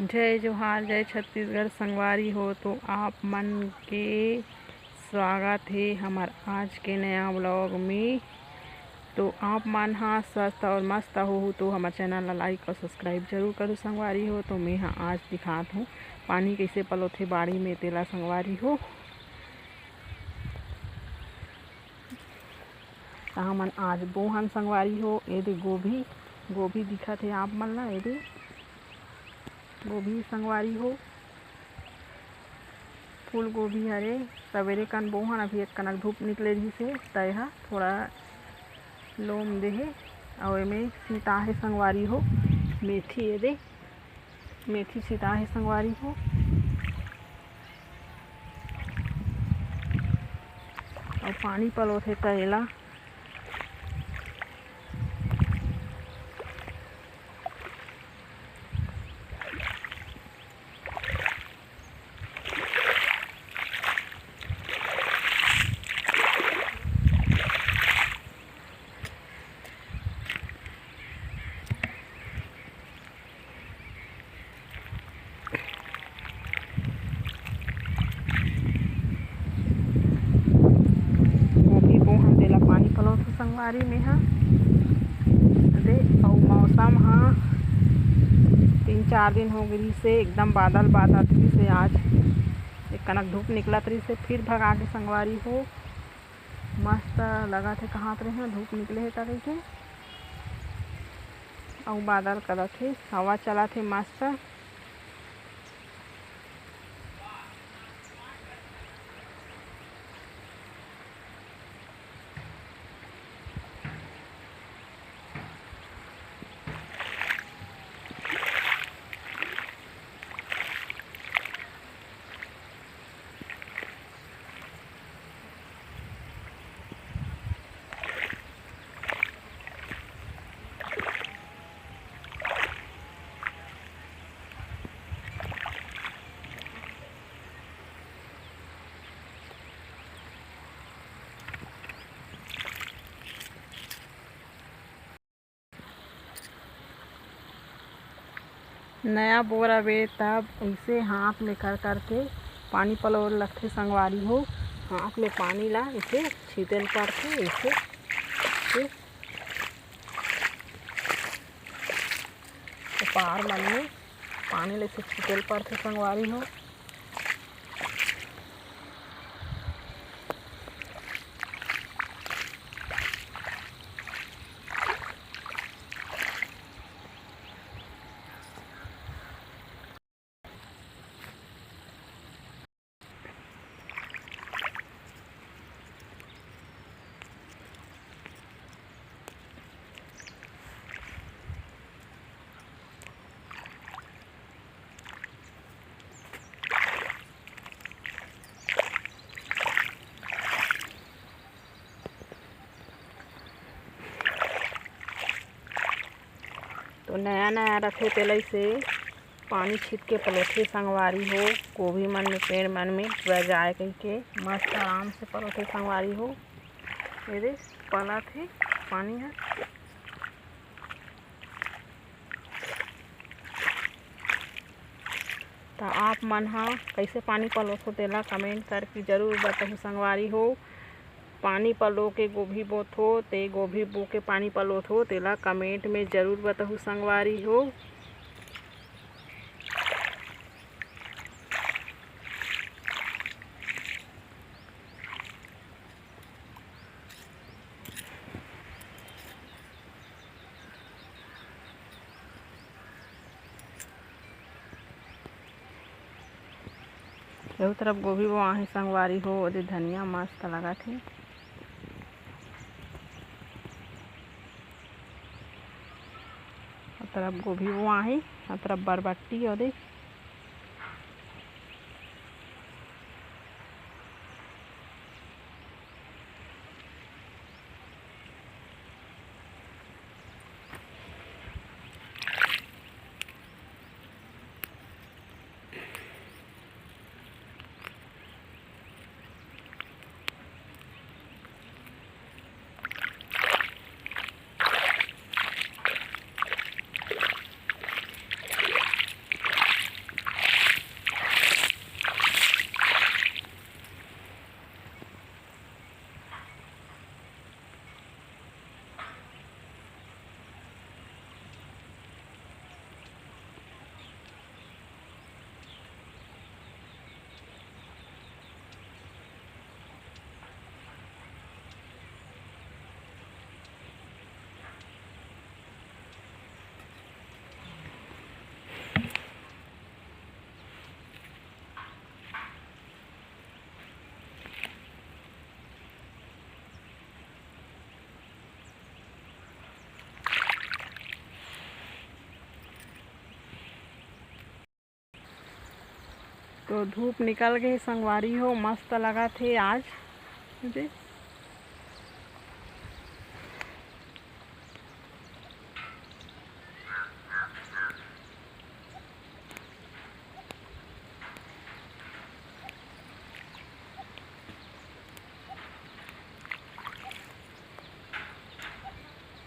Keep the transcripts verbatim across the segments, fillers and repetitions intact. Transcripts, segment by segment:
जय जोहार, जय छत्तीसगढ़ संगवारी हो। तो आप मन के स्वागत हे हमर आज के नया व्लॉग में। तो आप मन ह स्वस्थ और मस्त होहू तो हमर चैनल ला लाइक और सब्सक्राइब जरूर करू संगवारी हो। तो मैं ह आज दिखात हूँ पानी कइसे पलोथे बाड़ी में, तेला संगवारी हो। त हमन आज बोहन संगवारी हो। एदे गोभी, गोभी दिखत हे आप मन ला, एदे गोभी संगवारी हो, फूल गोभी हरे। सवेरे कन बोहन, अभी एक कनक धूप निकले रहिस हे, त एहा थोड़ा लोम दे हे। अउ एमे सीता हे संगवारी हो, मेथी, एदे मेथी सीता हे संगवारी हो। अउ पानी पलोथे त एला गोभी बोहन तेला पानी पलोथे संगवारी में हा। दे, अउ मौसम हा तीन चार दिन हो गे रिहिस हे, एकदम बादल बादल रिहिस हे। आज एक कनक धूप निकलत रिहिस हे, फिर भगा के संगवारी हो। मस्त लगत हे, कहात रहे धूप निकले हे त कहिके। अउ बादल करत हे, हवा चलत हे मस्त। नया बोर आबे तब अइसे हाथ में कर कर के पानी पलोर लगथे संगवारी हो। हाथ में पानी ला अइसे छींटे ल पड़थे, अइसे, अइसे। कपार मन में पानी ला अइसे छींटे ल पड़थे संगवारी हो। तो नया नया रथे तेला अइसे पानी छीट के पलोथे संगवारी हो, गोभी मन में, पेड़ मन में पूरा जाए कहिके मस्त आराम से पलोथे संगवारी हो। ये दे पलत हे पानी ह। त आप मन ह कइसे पानी पलोथो तेला कमेंट करके जरूर बताहू संगवारी हो। पानी पलो के गोभी बोथो ते गोभी बो के पानी पलोथो तेला कमेंट में जरूर बताहू संगवारी हो। एहू तरफ गोभी बोआहे संगवारी हो, ओदे धनिया मस्त लगत हे। ओ तरफ गोभी बोआहे, ओ तरफ बरबट्टी, ओदे तो धूप निकल गए संगवारी हो, मस्त लगत हे आज। जी।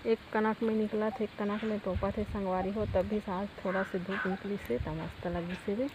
एक कनक में निकलत हे, एक कनक में तोपत हे संगवारी हो, तब भी आज थोड़ा से धूप निकलिस हे, त मस्त लगिस हे बे।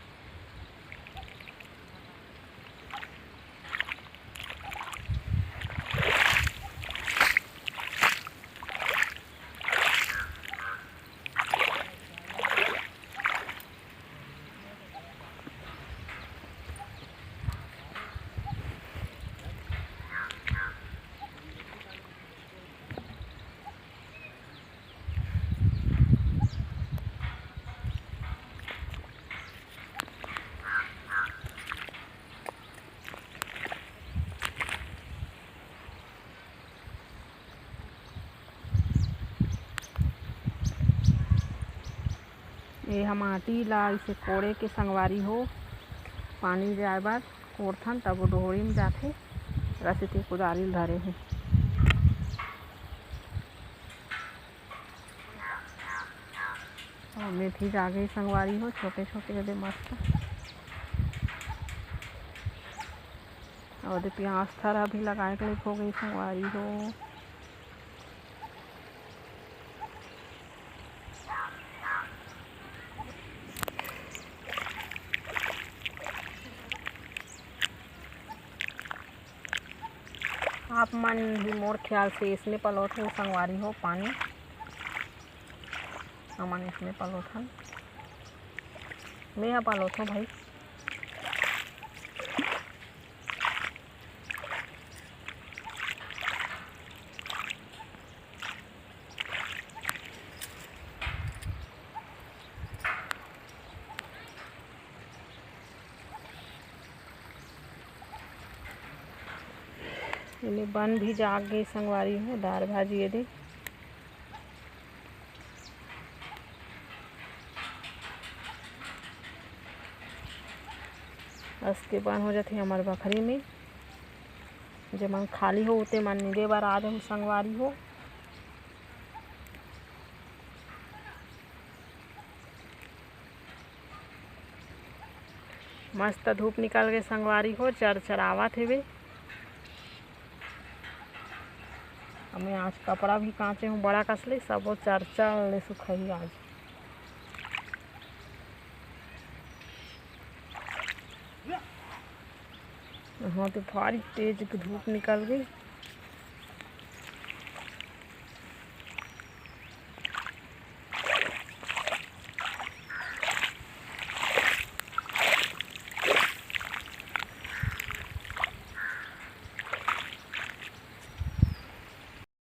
ये ह माटी ला इसे कोड़े के संगवारी हो, पानी जाए बर कोड़थन, तब वो डोहड़ी में जाथे। रस इति कुदारी ल धरे हे। और मेथी जागे संगवारी हो, छोटे छोटे एदे मस्त। और एदे प्याज थरा भी लगाए के लायक हो गई संगवारी हो। आप मन भी मोर ख्याल से इसने पलोत हो संगवारी हो पानी। हमन इसने पलोथन। मैं ह पलोथों भाई। एमे बन भी जाग गई संगवारी हो, दार भाजी एदे। अस के बन हो जाथे हमर बखरी में। जेमन खाली हो, ओते मन निंदे बर आ जाहू संगवारी हो। मस्त धूप निकल गए संगवारी हो, चरचरावत हेवे। हमें आज कपड़ा भी कांचे हूँ बड़ा कसले, सबो चरचर ले सुखाही आज। हाँ, तो भारी तेज धूप निकल गई।